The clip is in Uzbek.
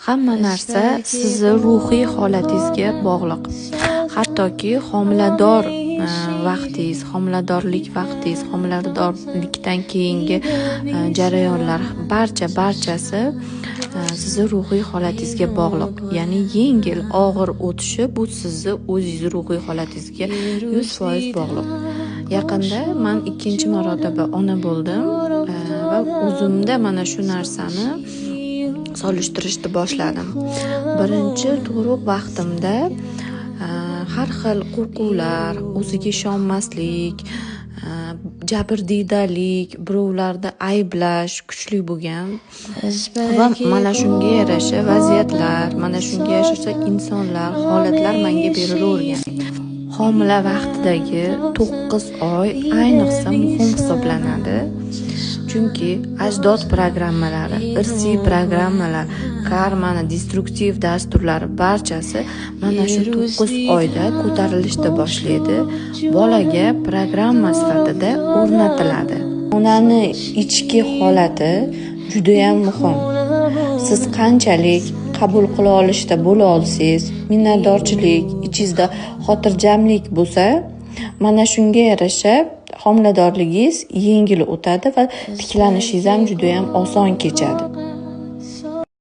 Hamma narsa sizni ruhiy holatingizga bog'liq. Hattoki homilador vaqtingiz, homiladorlik vaqtingiz, homiladorlikdan keyingi jarayonlar barchasi sizni ruhiy holatingizga bog'liq. Ya'ni yengil, og'ir o'tishi bu sizni o'zingizni ruhiy holatingizga 100% bog'liq. Yaqinda man ikkinchi marotaba ona bo'ldim va o'zimda mana shu narsani solishtirishni boshladim. Birinchi tug'ruq vaqtimda har xil qo'rquvlar, o'ziga ishonmaslik, jabrdiydalik, birovlarni ayblash kuchli bo'lgan va mana shunga yarasha vaziyatlar, mana shunga yarasha insonlar, holatlar menga berilavergan. Homila vaqtidagi 9 oy ayniqsa muhim hisoblanadi. Chunki ajdod programmalari, irsiy programmalar, karmani destruktiv dasturlari barchasi mana shu 9 oyda ko'tarilishda boshlaydi. Bolaga programma sifatida o'rnatiladi. Onani ichki holati judayam muhim. Siz qanchalik qabul qila olishda bo'la olsangiz, minnatdorchilik, ichingizda xotirjamlik bo'lsa, mana shunga yarasha homiladorligingiz yengil o'tadi va tiklanishingiz ham judayam oson kechadi.